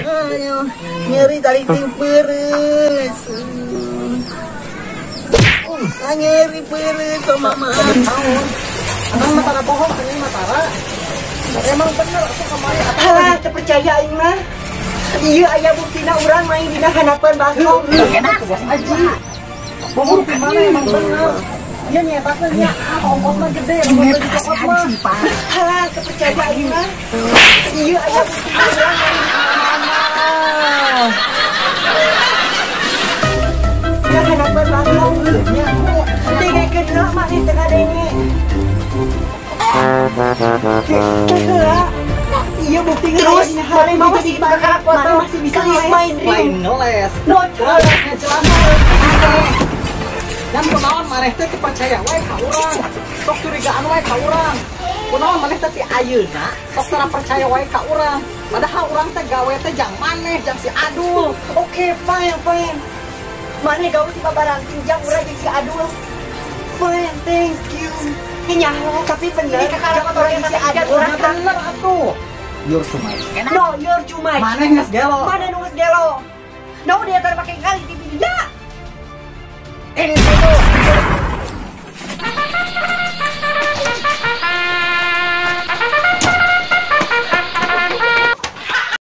Ayo, nyeri tali ting peres. Nyeri peres sama mama. Emang matara bohong, ini matara. Emang bener aku kemarin. Halah, terpercaya aing mah. Iya, aya buktina urang main dina hanapan baskom. Enak bos Aji. Bohong kemana emang bener. Iya nyetaknya nya, ongkos mah gede, ongkos baju coklat mah. Halah, terpercaya aing mah. Iya, aya buktina urang main dina hanapan baskom. Dengekeun heula mah di tengah denge. Heula. Iya bukti terus mana masih mana masih bisa main main ngeles. No, jelas. Dan kunaon maneh teh percaya wae ka urang. Sok curigaan wae ka urang. Kunaon maneh teh ti ayeuna sok tara percaya wae ka urang. Padahal urang teh gawe teh jang maneh, jang si Adul. Oke, fine, fine. Maneh gawe ti babarangking jang urang jeung si Adul. Fine, thank you. Nyaho, tapi bener. Ini kakak urang jeung si Adul. Bener atuh. You're too much. No, you're too much. Maneh geus gelo. Maneh nu geus gelo. No, dia tara pake kali di video. Ini itu.